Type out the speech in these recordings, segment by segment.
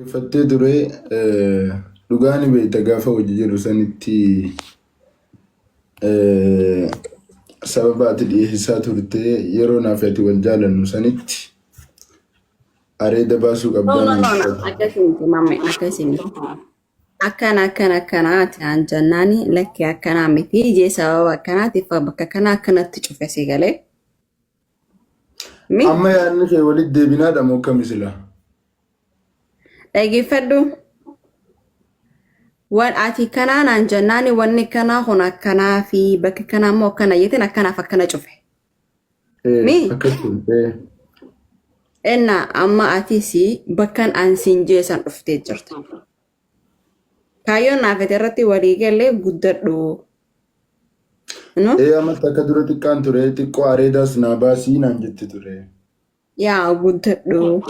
Fattee ture dhugaa ni beekta gaafa hojii jiru sanitti sababa ati dhiyeessaa turte yeroo naaf ati wal jaalannu sanitti areeda baasuu No, qabdaa no, naan no, no. jette. Akkasii miti mamme akkasii miti. Akkana akkana akkanaati naan jennaani lakki akkanaa miti jee sababa akkanaatiif bakka kana akkanatti cufe si galee. Mi Amma yaadni kee walitti deebinaadha moo akkami sila? Dhaggeeffadhu. Wan ati kanaa naan jennaani wanni kanaa kun akkanaa fi bakki kanaa immoo akkana jeetiin akkanaaf akkana cufe. Ee, Mi akkas ture. Ee. enna amma atis bakkan an siin jee san dhuftee jirta. Kaayyoon naaf irratti walii galee guddadhu. No? Ee, amma takka dura xiqqaan ture xiqqoo areedaas naa baasii naan jette ture. Yaa guddadhu.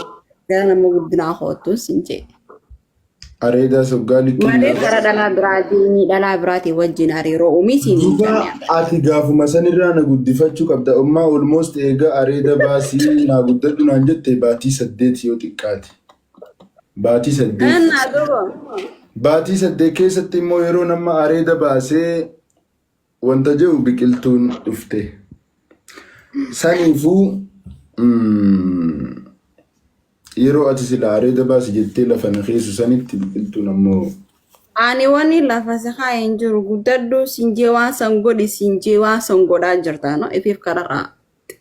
Gara nama guddinaa koottu siin jee. Areedaas hoggaa likkiin Malee naa gara dhalaa biraa deemii dhalaa biraatiin wajjin hariiroo uumii siin hin Duuba jenne. ati gaafuma sanirraa na guddifachuu qabda. Ammaa almost eega areeda baasii naa guddadhu naan jette baatii 8 yoo xiqqaate. Baatii 8. Innaa duuba. Baatii 8 keessatti immoo yeroo nama areeda baasee wanta jedhu biqiltuun dhufte. Saniifuu yeroo ati sila areeda baasi jettee lafa na keessu sanitti biqiltuun ammoo Ani wani lafa si kaa'e hin jiru guddadhu siin jee waan san godhi siin jee waan san godhaa jirta no ifiif kararraa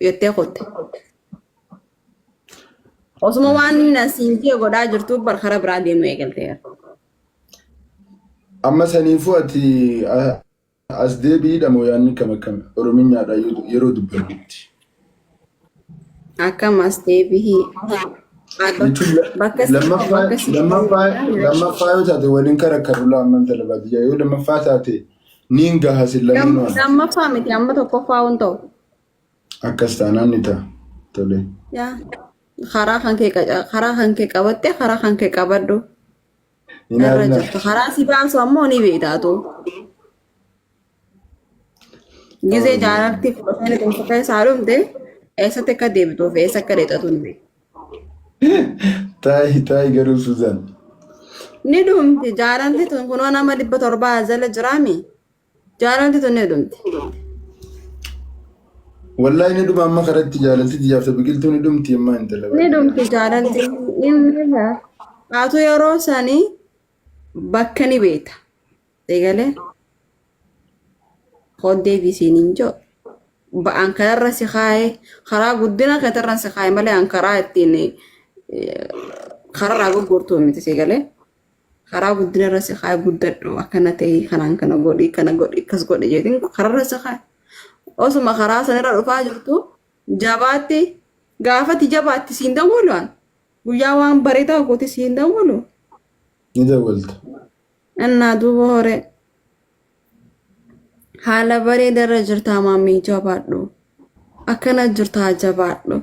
jettee kotte. Osuma waan inni na siin jee godhaa jirtu bar karaa biraa deemuu eegalteera. Amma saniifuu ati as deebi'idha moo yaadni kam akkami Orominyaadha yeroo dubbannutti. Akkam as deebi'ii. Jechuun Bakka si lammaffaa bakka si lammaffaa lammaffaa yoo taate waliin karakkarru laa amman tala baadiyyaa yoo lammaffaa taate niin gaha sin lameenuu ana. Lammaffaa miti amma tokkoffaa waan ta'u. Akkas taanaan ni ta'a. Tole. Yaa karaa kan kee karaa kan kee qabattee karaa kan kee qabadhu. Hin Irra aarinaa. jirtu karaa si baasu ammoo ni beektaatu. Gizee jaalalti fudhatanii tumsa keessaa dhumte eessatti akka deebituuf eessa akka dheexatu ni beekta. Taayi taayi garuu Suzaan. Ni dhumti jaalalti tun kunoo nama 700 jala jiraami. Jaalalti tun ni dhumti. Wallahi ni dhuma amma karatti jaalalti tiyyaaf biqiltuu ni dhumti ammaa intala Ni baadiyyaa. dhumti jaalalti. Inni haatu yeroo sanii bakka ni beekta. Eegalee hoddee bisiin hin jiru. Ba'aan kanarra si kaa'ee karaa guddina keetirra si kaa'e malee an karaa ittiin kararraa gurgurtuu miti si galee. Karaa guddina irra si kaa'e guddadhu akkana ta'ii kanaan kana godhi kana godhi akkas godhi jedhin kararra si kaa'e. Osuma karaa sanirra dhufaa jirtu jabaatti gaafati jabaatti siin dawwalu an. Guyyaa waan bareedaa goote siin dawwalu. Ni dawwalta. Innaa duuba horee. Haala bareeda irra jirtaa maammii jabaadhu. Akkana jirtaa jabaadhu.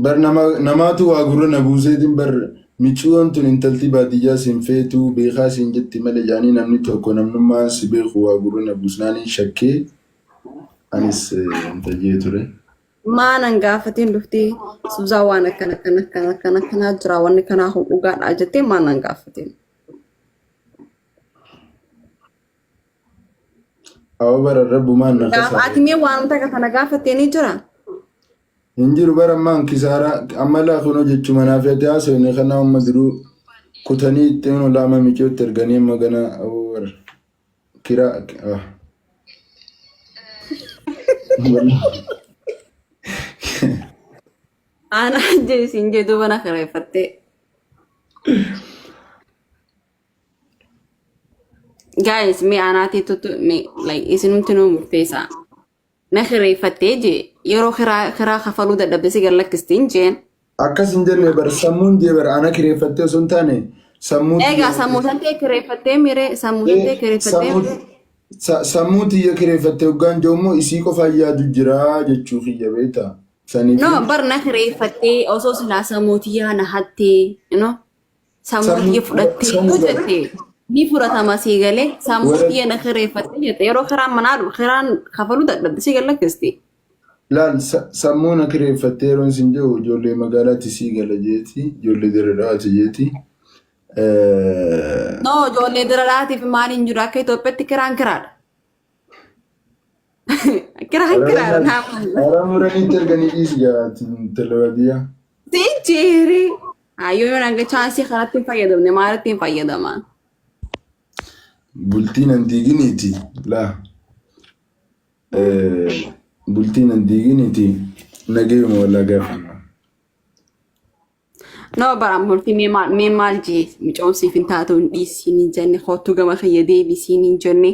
Bar nama namaatu waa gurra na buuseetiin bar miciyoon tun intalti baadiyyaa sin feetuu beekaa siin jetti malee jaanii namni tokko namnummaan si beeku waa gurra na buusnaaniin shakkee anis wanta jee ture. Maa nan gaafatiin dhufti Suzaa waan akkana akkana akkana akkana akkanaa jira wanni kanaa kun dhugaadha jettee maa nan gaafatiin. Awwa bara rabbumaan na Gaafa kasaare. ati mee waan takka kana gaafattee ni jira. Hin jiru bara ammaan kisaaraa amma laa kunoo jechuma naaf ati haasofne kana amma duruu kutanii itti himnu laama miciyootti erganii amma gana awwa bara kiraa ah. Ana jee siin jee duuba na kireeffattee. Guys, mee anaatii tuttu mee like isinumti nuu murteessaa. Na kireeffattee jee yeroo kiraa kiraa kafaluu dadhabde si gad lakkistiin jeen. Akkas hin jenne bar sammuun jee bar ana kireeffattee osoo hin taane sammuu Egaa tiyya sammuu tantee kireeffattee miree sammuu tantee kireeffattee sammuu miree. sammuu tiyya kireeffattee hoggaan jiru immoo isii qofaan yaadu jira jechuu kiyya beektaa. Saniifuu No bar na kireeffattee osoo silaa sammuu tiyyaa na hattee no sammuu sammuu tiyya fudhattee sammuu yoo bar jette ni fudhatama sii galee sammuu warra tiyya na kireeffattee jette yeroo kiraan manaa dhufu kiraan kafaluu dadhabde si gad lakkisti. Laal sammuu na kireeffattee yeroon sin jedhu ijoollee magaalaatti sii gala jeeti ijoollee dirre dhawaati jeeti. No, ijoollee diraraatiif maal hin jiru akka Itoophiyaatti kiraan kiraadha. Kiraan kiraadha naa maal. Karaa muraniitti erganii dhiisi gaati intala baadiyyaa. Sicheeri. Ayyoo yoo hanga chaansii kanatti hin fayyadamne maalitti hin fayyadaman? Bultiin an diiginiiti laa. Bultiin an diiginiiti nagayuma wallaa gaafanna. No baraan bultii mee maal jee micoon siif hin taatu hin dhiisiin hin jenne, kottu gama kiyya deebisiin hin jenne.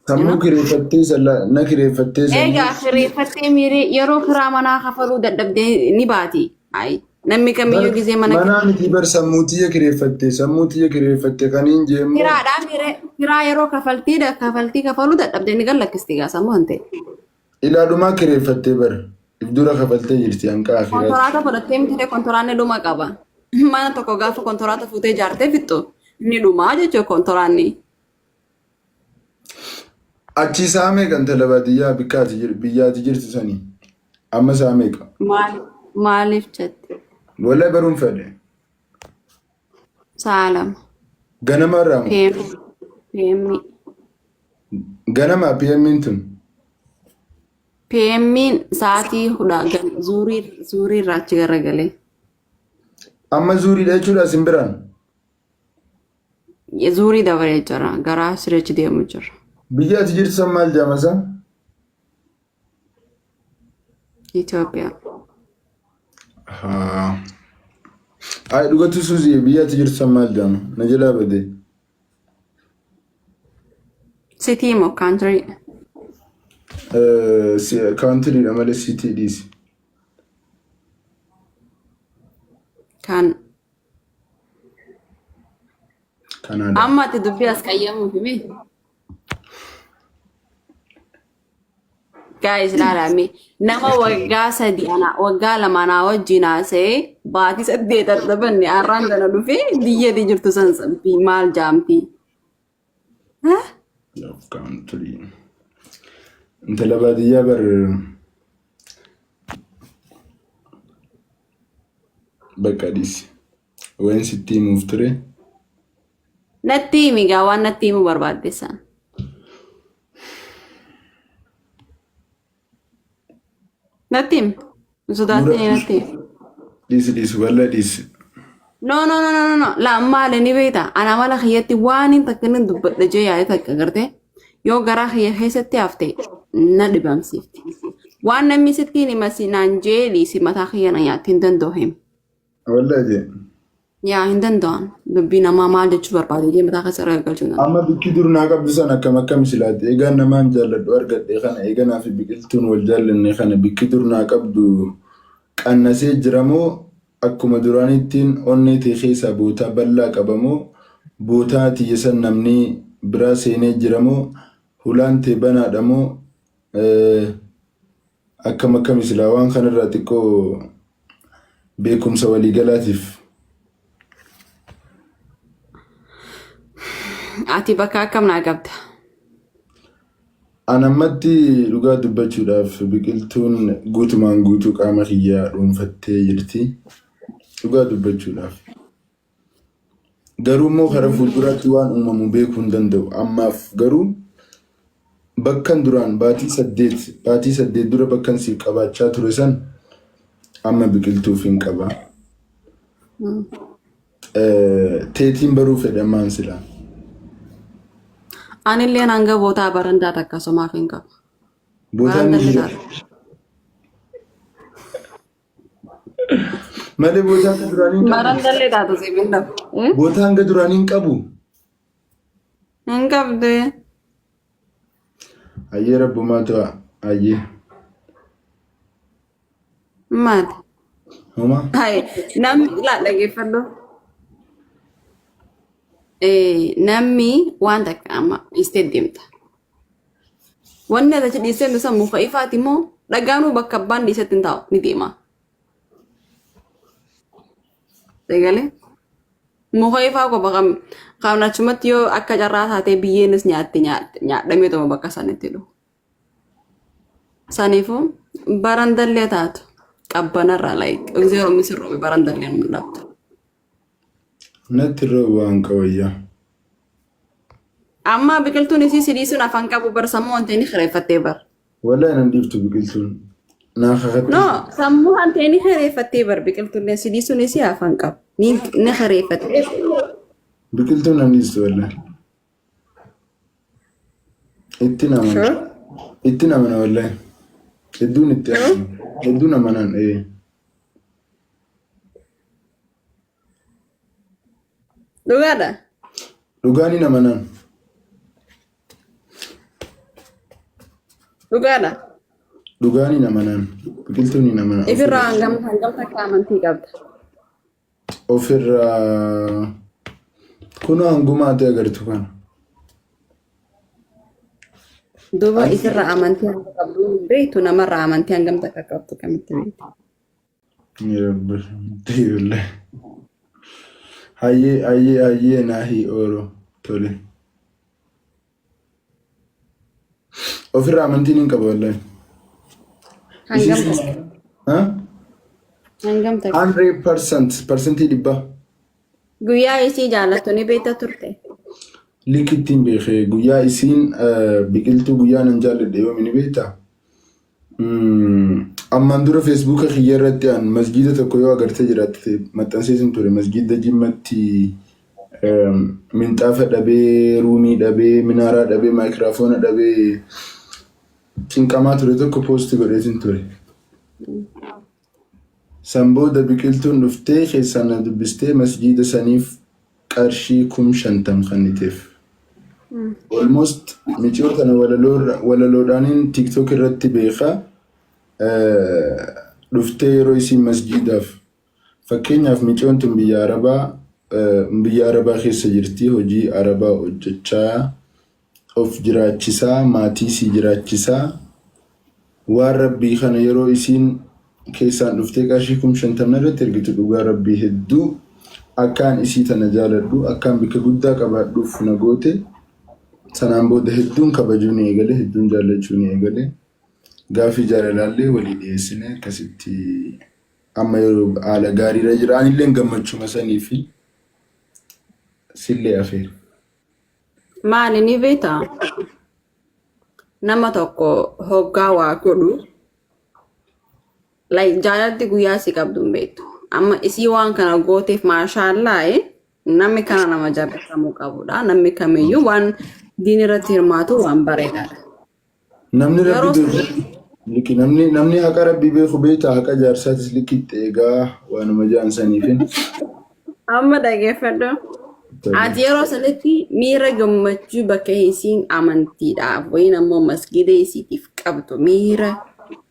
Sammuu kireeffattee na kireeffattee sammuu. Egaa kireeffattee miiree yeroo kiraa manaa kafaluu dadhabdee ni baati. Ayi, namni kamiyyuu gisee mana Manaa miti bar, sammuu tiyya kireeffattee, sammuu tiyya kireeffatte kaniin jeemmoo. Kiraadhaa miiree kiraa yeroo kafaltii kafaluu dadhabdee ni gallakkisti gaa sammuu hin ta'e. Ilaalumaa kireeffattee bar. If dura kafaltee jirti hanqa akiraati. Kontoraata fudhattee miti, kontoraanni dhuma qaba. Mana tokko gaafa kontoraata fuutee ijaartee fixxu ni dhumaa jechuudha kontoraanni. Achi isaa meeqa intala baadiyyaa bikkaati biyyaati jirtu sanii? Amma isaa meeqa? Maal maaliif jette? Wallahi baruun fedhe. Sa'a 2. Ganama irraa moo? PM. PM. Ganama PM'n tun. PM'n sa'aatii 10 zuurii irraa achi garagalee. Amma zuuriidha jechuudha simbiraan. Zuurii dabaree jira. Gara asireechi deemu jira. Biyya ati jirtu san maal jaamasa? Itoophiyaa. Haa. Ay, dhugatu Suuzii, biyya ati jirtu san maal jaama? Na jalaa badee. City moo country? Countrydha malee city dhiisi. Kan Kanaadaa. Amma ati dubbii as qayyamuuf himi. Guys, ilaalame, nama waggaa 3 ana waggaa 2 anaa wajjin haasa'ee baatii 8 dadhabanne har'aan tana dhufee biyya ati jirtu san maal jaamti? Huh? Love country. Intala baadiyyaa bar bakka dhiisi. Wayin sitti himuuf ture. Natti himi gaa, waan natti himuu barbaadde san. Natti himi. Hin sodaatini, natti himi. Dhiisi, dhiisi, walla dhiisi. No, no, no, no, no, no. La maali ni beekta. Ana mala kiyyatti waan hin takka inni dubbadha jee yaade takka gartee yoo garaa kiyya keessatti hafte na dhibamsiifti. Waan namni sitti hin himasi naan jee dhiisi, mataa kiyya na nyaatti, hin danda'u himi. Walla jee. Yaa, hin danda'an. Dubbii namaa maal jechuu barbaade jee mataa keessa irra galchuu hin danda'u. Amma bikki dur naa qabdu san akkam akkam silaati? Egaa namaan jaalladhu argadhe kana, egaa naa fi biqiltuun wal jaallanne kana, bikki dur naa qabdu qannasee jira moo akkuma duraanittiin onnee tee keessaa bootaa bal'aa qaba moo bootaa tiyya san namni biraa seenee jira moo hulaan tee banaadha moo akkam akkami silaa? Waan kanarraa xiqqoo beekumsa waliigalaatiif. Ati bakka akkam naa qabda? An ammatti dhugaa dubbachuudhaaf biqiltuun guutumaan guutuu qaama kiyyaa dhuunfattee jirti. Dhugaa dubbachuudhaaf. Garuu immoo karaa fuulduraatti waan uumamu beekuu hin danda'u. Ammaaf garuu bakkan duraan baatii 8 dura bakkan siif qabaachaa ture san amma biqiltuuf hin qaba. Teetiin baruu fedhe ammaan silaa. Anilleen hanga bootaa barandaa takka somaaf hin qabu. Bootaan ni Barandallee jira. taate. Malee bootaa hanga duraanii hin qabu. Barandallee taatu siif hin dhabu. Bootaa hanga duraanii hin qabu. Hin qabde. Ayyee, rabbumaa ta'a. Ayyee. Maali? Homaa. Hai, namni laa dhaggeeffadhu. Namni waan takka amma dhiistee deemta. Wanni ati achi dhiistee deemtu san muka ifaati moo dhagaanuu bakka abbaan dhiisetti hin taa'u, ni deema. Egalee muka ifaa qofa kan achumatti yoo akka carraa taatee biyyeenis nyaatte nyaadhamee tuma bakka sanitti dhufu. Saniifuu barandallee taatu qabbanarraa like zeeroo misirroobe barandallee nu dhabdu. Natti irra waan qawayyaa. Amma biqiltuun isii si dhiisuun afaan qabu bar sammuu hantee ni kireeffattee bar. Wallahi nan dhiiftu biqiltuun. Naa kakatte. No, sammuu hantee ni kireeffattee bar biqiltuun si dhiisuun isii afaan qabu. Ni kireeffattee. Biqiltuun nan dhiistu wallahi. Ittiin amana. Sure. Ittiin amana wallahi. Hedduun itti Sure. amana. Hedduun amanaan ee. Dhugaadha. Dhugaan hin amanaan. Dhugaadha. Dhugaan hin amanaan. Biqiltuun hin amanaan. Ifirraa hangam hangam takka amantii qabda. Ofirraa kunoo hanguma ati agartu kana. Duuba isirraa amantii hanga qabdu hin beektu namarraa amantii hangam takka qabdu kamitti beektu. Yaa Rabbi. Hayyee hayyee hayyee naahii ooluu tole. Ofirraa amantiin hin qabu wallahi. Hangam takka? Ha? Hangam takka? 100% 100%. Guyyaa isii jaallattu ni beekta turte. Likittiin beekee guyyaa isiin biqiltuu guyyaa nan jaalladhe yoomi ni beektaa? Ammaan dura feesbuuka kiyya irratti an masgiida tokko yoo agartee jiraatte maxxanseetin ture masgiida Jimmatti minxaafa dhabee ruumii dhabee minaaraa dhabee maayikiraafoona dhabee cinqamaa ture tokko poosti godheetin ture. San booda biqiltuun dhuftee keessaan na dubbistee masgiida saniif qarshii 50,000 kenniteef. Almost miciyoo tana walaloodhaaniin TikTok irratti beeka. Dhuftee yeroo isiin masgiidaaf fakkeenyaaf miciyoon tun biyya Arabaa keessa jirti, hojii Arabaa hojjechaa of jiraachisaa, maatii isii jiraachisaa, waan rabbii kana yeroo isiin keessaan dhuftee qarshii 50,000 irratti ergitu, dhugaa rabbii hedduu akkaan isii tana jaaladhu, akkaan bikka guddaa qabaadhuuf na goote. Sanaan booda hedduun kabajuu ni eegale, hedduun jaallachuu ni eegale. Gaafii jaalalaallee walii dhiyeessine. Akkasitti amma yeroo haala gaariirra jira. Anillee gammachuma sanii fi sillee afeera. Maali ni beektaa? Nama tokko hoggaa waa godhu, like jaalalti guyyaa si qabdu hin beektu. Amma isii waan kana gooteef maashaallaa, namni kana nama jabeeffamuu qabudha. Namni kamiyyuu waan diin irratti hirmaatu waan bareedaadha. Namni rabbi Yeroo beeku liki namni haqa rabbi beeku beektaa, haqa jaarsaatis likitti eegaa waanuma jaan saniifin. Amma dhageeffadhu. Ati yeroo sanitti miira gammachuu bakka isiin amantiidhaaf wayin ammoo masgida isiitiif qabdu miira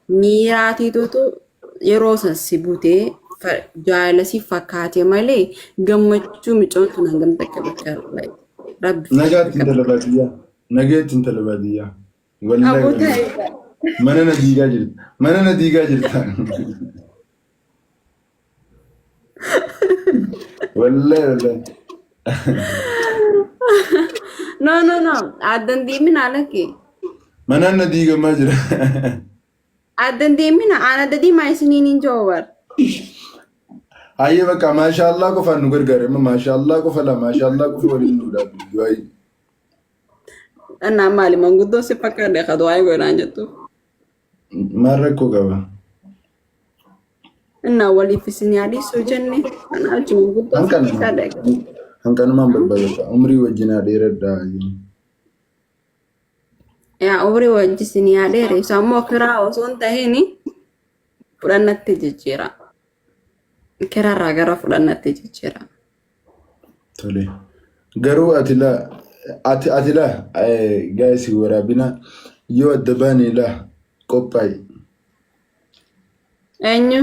miiraatiitutu yeroo san si butee jaalala si fakkaate malee gammachuu micoon tun hangam takka bakka rabbi Nagaatti intala baadiyyaa. Nagaatti intala baadiyyaa. Wallahi Aboo wallahi. ta'e. Mana na diigaa jirta. Mana na diigaa jirta. Wallahi wallahi. No, no, no. Addan deemina lakki. Manaan na diigamaa jira. Addan deemina aan adda diimaa isiniin hin jiru bar. Hayyee bakka maashaallah qofaan nu gargaare, amma maashaallah qofa laa maashaallah qofa waliin nu dhaabbi. Du'aayi. Annaa maali manguddoo si fakkaadhe ka du'aa godhaan jettu. Maal rakkoo qaba? Innaa waliif isin yaadisuu jenne kanaa wajjin manguddoo si Hanqanumaan fakkaadhe. hanqanumaan barbaadata. Umrii wajjin haa dheeradhaa. Yaa umrii wajji isin yaadeere isa ammoo kiraa osoo hin tahin fudhannatti jijjiira. Kiraarraa gara fudhannatti jijjiira. Tole. Garuu ati laa ati laa gaayisi waraabina yoo adda baane laa qophaa'i. Eenyu?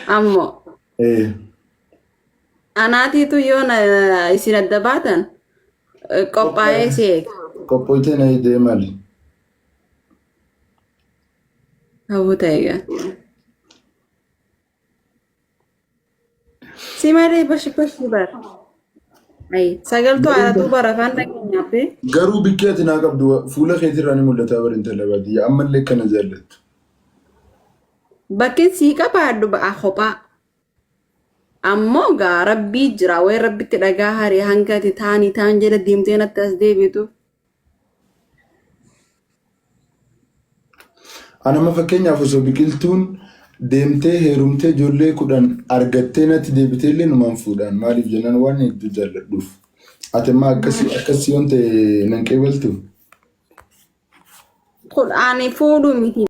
Ammoo anaatiitu yoo isin adda baatan qophaa'ee si eega. Qophooytee na hidhee maali? Hawwu ta'e egaa. Si malee bashi bashi bar. Ayi sagaltuu haaratuu bara afaan dhageenyaaf. Garuu bikkee ati naa qabdu fuula keetirraa ni mul'ata bara intala baadiyyaa ammallee akkana jaallattu. Bakki sii qabaadhu ba'a kophaa. Ammoo gaa rabbii jira wayi rabbitti dhagaa hari hanga ati taanii taan jala deemtee natti as deebitu. Anama fakkeenyaaf osoo biqiltuun deemtee heerumtee ijoollee 10 argattee natti deebitee illee numaan fuudhaan maaliif jennaan waan hedduu jaalladhuuf. Ati immoo akkasii akkasii yoon ta'e nan qeebaltu. Kudhaanii fuudhuu miti.